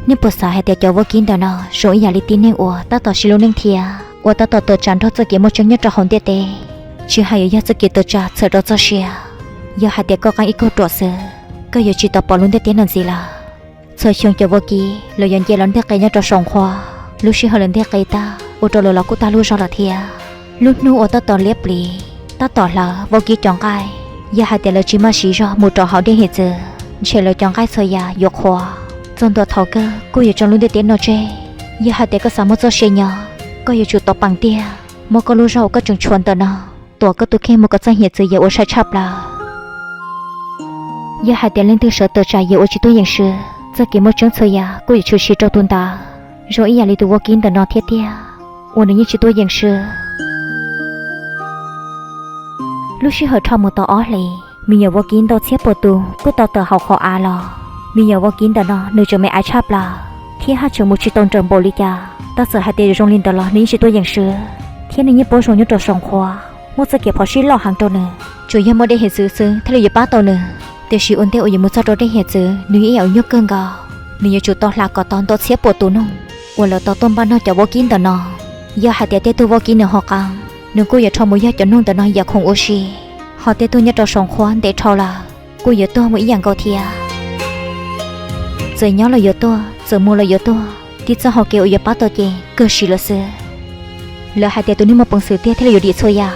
Nej puas xav hais tias cov vaub kib ntawm no zoo ib yam li tib neeg uas tab tom siv lub neej thiab uas tab tom tawm tsam nrog txoj kev muaj tseeb nyob rau hauv ntiaj teb, tsis hais yuav yog txoj kev tawm tsam txhawm rau txoj sia? Yog hais tias koj qeeb ib kauj ruam xwb, koj yuav tsis tau pom lub ntiaj teb no ntxiv lawm. Txhua xyoo cov vaub kib lawv yuav nce lawv ntej qe nyob rau saum qhua, lub sij hawm lawv ntej qe tag ua rau lawv los kuj tag lub zog lawm thiab. Lub hnub uas tab tom liab pliv, tab tom hlawv vaub kib cov nqaij, yog hais tias lawv tsis maj siv zog mus rau hauv dej hiav txwv, ntshe lawv cov nqaij txhua yam yuav qhuav. Txog ntua thaum kawg kuj yuav tso lub ntiaj teb no tseg. Yog hais tias koj xav muaj txoj sia nyob, koj yuav tsum tau peem tiag, muab koj lub zog uas koj tseem tshuav ntawm no tuam koj tus kheej mus kom txog hiav txwv yam uas sai tshaj plaws. Yog hais tias leej twg sawv tawm tsam yam uas tsis tuaj yeem swb, txoj kev muaj tseeb txhua yam kuj yuav tshwm sim rau tus ntawd, zoo ib yam li tus vaub kib ntawm no thiab tiag, uas nws yeej tsis tuaj yeem swb. Lub sij hawm dhau mus tau ob hlis, me nyuam vaub kib ntau txhiab puas tus kuj tau tawm hauv qhov av los. Me nyuam vaub kib ntawm no nws tseem me aiv tshaj plaws thiab haj tseem mus tsis tau nrawm npaum li cas. Tab txawm hais tias zoo li ntawd los nws yeej tsis tuaj yeem swb, thiab nws yeej paub zoo nyob rau saum qhua, muaj txoj kev phom sij loj heev rau nws. Tsuas yog muaj dej hiav txwv xwb thiaj li yuav pab tau nws. Tiam sis ua ntej uas yuav mus txog rau dej hiav txwv nws yeej ib yam uas nyuaj kawg nkaus, nws yuav tsum tau hla kom tau ntau txhiab puas tus noog uas lawv tau tuaj npaj noj cov vaub kib ntawm no. Yog hais tias tej tug vaub kib nws ho qeeb, nws kuj yuav rho mus yog cov noog ntawm no yam khoom ua si, ho tej tug nyob rau saum qhua ntev dhau lawm kuj yuav tuag mus ib yam nkaus thiab. Txawm nyob los yuav tuag, txawm mus los yuav tuag, tib txoj hau kev uas yuav pab tau ces kawg siv lawm xwb. Lawv hais tias tus neeg muaj peev xwm tiag thiaj li yuav dim txhua yam.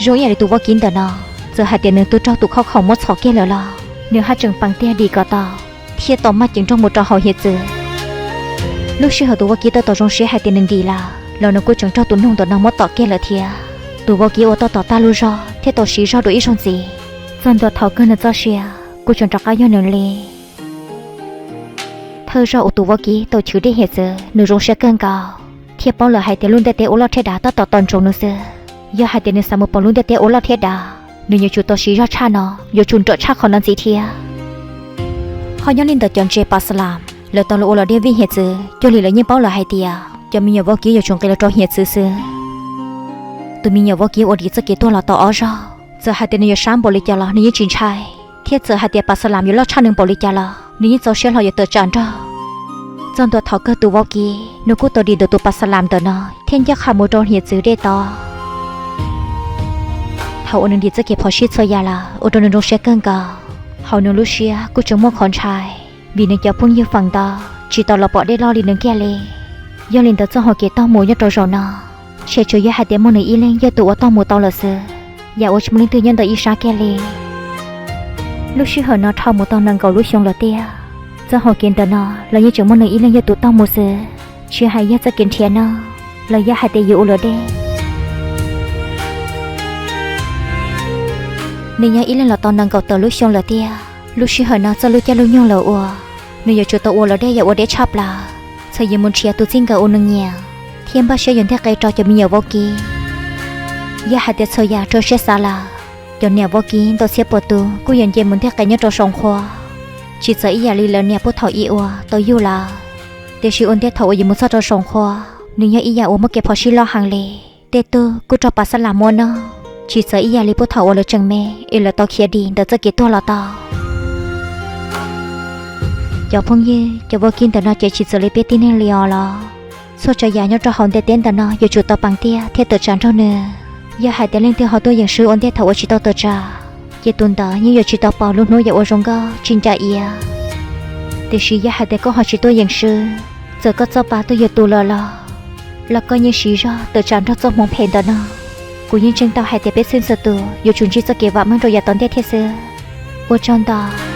Zoo ib yam li tus vaub kib ntawm no, txawm hais tias nws twb raug tus khauj khaum muab txhom kiag lawm los nws haj tseem peem tiag dim kom tau, thiaj tau maj ceev nrooj mus rau hauv hiav txwv. Lub sij hawm tus vaub kib tab tom zoo siab hais tias nws nkim lawm los nws kuj tseem raug tus noog ntawm no muab tom kiag lawm thiab. Tus vaub kib ua tab tom tag lub zog thiab tau siv zog dua ib zaug ntxiv. Txog ntua thaum kawg nws txoj sia kuj tseem rov qab yog nws li. Thawj zaug uas tus vaub kib tau chwv dej hiav txwv nws zoo siab kawg nkaus, thiab paub lawm hais tias lub ntiaj teb ua loj thiab dav tab tom tos ntsoov nws xwb. Yog hais tias nws xav mus pom lub ntiaj teb ua loj thiab dav, nws yuav tsum tau siv zog tshaj no, yuav tsum nrawm tshaj qhov no ntxiv thiab. Ho nyob li ntawm cov ntses pas xa lam, lawv tau los ua los dej vij hiav txwv, cuag li lawv yeej paub lawm hais tias cov me nyuam vaub kib yuav tsum nqis los rau hiav txwv xwb, tus me nyuam vaub kib uas dim txoj kev tuag los tau ob zaug, txawm hais tias nws yuav sab npaum li cas los nws yeej tsis ntshai, thiab txawm hais tias pas xa lam yuav loj tshaj nws npaum li cas los nws yeej txaus siab hlo yuav tawm tsam nrog. Txog ntua thaum kawg tus vaub kib nws kuj tau dim ntawm tus pas xa lam ntawm no thiab ncaj qha mus rau hiav txwv dej tod. Thaum uas nws dim txoj kev phom sij txhua yam lawm ua rau nws zoo siab kawg nkaus, hauv nws lub siab kuj tseem muaj qhov ntshai, vim nws cov phooj ywg feem ntau tsis tau los pom dej loj li nws kiag li. Yog li ntawd txoj hau kev taug mus nyob rau zaum no, ntshe tsuas yog hais tias muaj nws ib leeg yog tus uas taug mus tau lawm xwb, yam uas tsis muaj leej twg nyob ntawm ib sab kiag li. Lub sij hawm no dhau mus tau nees nkaum lub xyoo lawm tiag, txoj hau kev ntawm no los yeej tseem muaj nws ib leeg yog tus taug mus xwb, tsis hais yog txoj kev nrhiav noj los yog hais tias yuav ua luam dej. Nws nyob ib leeg los tau nees nkaum tawm lub xyoo lawm tiag. Lub sij hawm no txoj lub caij lub nyoog lawm uas nws yuav tsum tau ua luam dej yam ua deb tshaj plaws, txawm yuav mus nrhiav tus txij nkawm uas nws nyiam, thiab npaj siab yuav nteg qe rau cov me nyuam vaub kib. Yog hais tias txhua yam raws siab xav lawm, cov niam vaub kib ntau txhiab puas tus kuj yuav nce mus nteg qe nyob rau saum qhua, tsis txawv ib yam li lawv niam puag thaum ub uas tau yug lawm. Tiam sis ua ntej thaum uas yuav mus txog rau saum qhua, nws yog ib yam uas muaj kev phom sij loj heev li. Tej tug kuj raug pas xa lam muab noj, tsis txawv ib yam li puag thaum uas lawv tseem me es lawv tau khiav dim ntawm txoj kev tuag los tau. Cov phooj ywg, cov vaub kib ntawm no ces tsis txawv li peb tib neeg li os los. Txhua tsav yam nyob rau hauv ntiaj teb ntawm no yuav tsum tau peem tiag thiab tawm tsam nrog nws. Yog hais tias leej twg ho tuaj yeem swb ua ntej thaum uas tsis tau tawm tsam, ces tus ntawd yeej yuav tsis tau pom lub hnub yam uas zoo nkauj tsis nca iav. Tiam sis yog hais tias koj ho tsis tuaj yeem swb, txawm koj txoj pa twb yuav tu lawm los, los koj yeej siv zog tawm tsam nrog txoj hmoov phem ntawm no. Kuv yeej ntseeg tau hais tias peb txhua tus yuav tsum ntsib txoj kev vam meej rau yav tom ntej thiab xwb. Ua tsaug ntau.